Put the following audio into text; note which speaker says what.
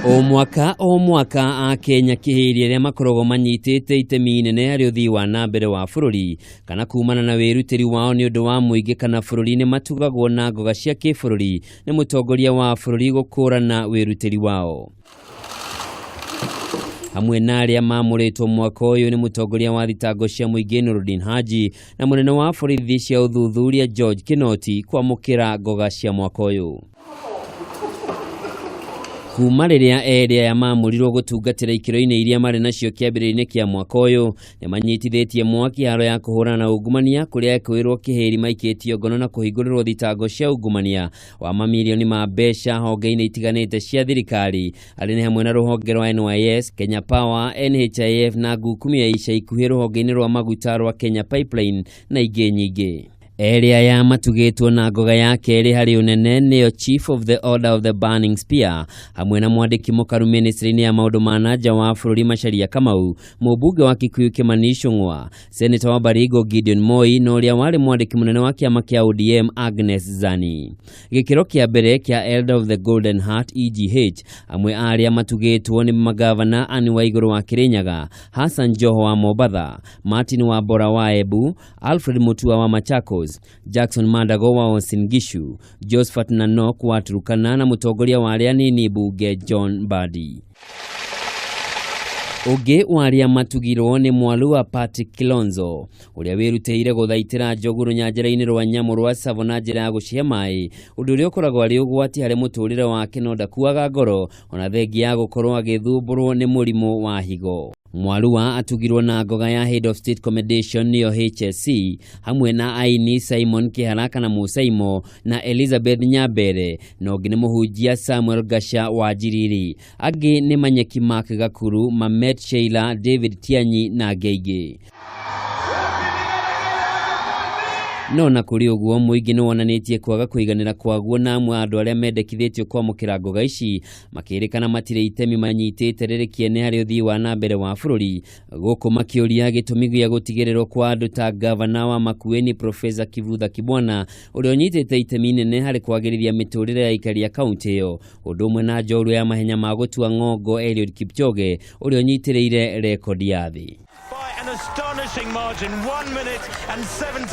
Speaker 1: O mwaka o mwaka Akenya kĩhĩri arĩa makoragwo manyitĩte itemi inene harĩ ũthii wa na mbere wa bũrũri kana kumana na wĩrutĩri wao nĩ ũndũ wa mũingĩ kana bũrũri nĩ matugagwo na ngoga cia kĩbũrũri nĩ mũtongoria wa bũrũri gũkũrana wĩrutĩri wao. Hamwe na arĩa mamũrĩtwo mwaka ũyũ nĩ mũtongoria wa thitango cia mũingĩ Nurdin Haji na mũnene wa borithi cia ũthuthuria George Kinoti kwamũkĩra ngoga cia mwaka ũyũ. Kuma rĩrĩa erĩ aya mamũrirwo gũtungatĩra ikĩro-inĩ iria marĩ nacio kĩambĩrĩria-inĩ kĩa mwaka ũyũ, nĩ manyitithĩtie mwaki haro ya kũhũrana na ungumania kũrĩa ekũĩrwo kĩhĩri maikĩtio ngono na kũhingũrĩrwo thitango cia ungumania wa mamirioni ma mbeca honge-inĩ itiganĩte cia thirikari arĩ nĩ hamwe na rũhonge rwa NYS, Kenya Power, NHIF na ngukumio ya ica ikuhĩ rũhonge-inĩ rwa maguta rwa Kenya Pipeline na ingĩ nyingĩ. Erĩ aya matugĩtwo na ngoga ya kerĩ harĩ ũnene nĩyo Chief of the Order of the Burning Spear hamwe na mwandĩki mũkaru ministry-inĩ ya maũndũ ma na nja wa bũrũri Macharia Kamau, mũmbunge wa Kikuyu Kimani Ichung'wa, Seneta wa Baringo Gideon Moi na ũrĩa warĩ mwandĩki mũnene wa kĩama kĩa ODM Agnes Zani. Gĩkĩro kĩa mbere kĩa Elder of the Golden Heart EGH amwe a arĩa matugĩtwo nĩ magavana Anne Waigũrũ wa Kĩrĩnyaga, Hassan Joho wa Mombatha, Martin Wambora wa Embu, Alfred Mutua wa Machakos, Jackson Mandago wa Uasin Gishu, Josephat Nanok wa Turkana na mũtongoria wa arĩa anini mbunge John Mbadi. Ũngĩ wa arĩa matugirwo nĩ Mwalua Patrick Kilonzo ũrĩa wĩrutĩire gũthaitĩra njogu rũnyanjara-inĩ rwa nyamũ rwa Tsavo na njĩra ya gũcihe maĩ, ũndũ ũrĩa ũkoragwo arĩ ũgwati harĩ mũtũrĩre wake no ndakuaga ngoro ona thengia ya gũkorwo agĩthumbũrwo nĩ mũrimũ wa higo. Mwalua atugirwo na ngoga ya Head of State Commendation nĩyo HSC hamwe na aini Simon Kĩhara kana Mũsaimo na Elizabeth Nyambere na ũngĩ nĩ mũhunjia Samuel Gasha wa Njiriri. Angĩ nĩ Manyeki Mark Gakuru, Mamet Sheila, David Tianyi na angĩ aingĩ. No na kũrĩ ũguo mũingĩ nĩ wonanĩtie kwaga kũiganĩra kwaguo na amwe a andũ arĩa mendekithĩtio kwamũkĩra ngoga ici makĩrĩkana matirĩ itemi manyitĩte rĩrĩ kĩene harĩ ũthii wa na mbere wa bũrũri, gũkũ makĩũria gĩtũmi gĩa gũtigĩrĩrwo kwa andũ ta gavana wa Makueni Profesa Kivutha Kibwana ũrĩa ũnyitĩte itemi inene harĩ kwagĩrithia mĩtũrĩre ya aikari a kaunti ĩyo, ũndũ ũmwe na njorua ya mahenya ma gũtua ng'ongo Eliud Kipchoge ũrĩa ũnyitĩrĩire rekondi ya thĩ.
Speaker 2: By an astonishing margin, 1 minute and 17.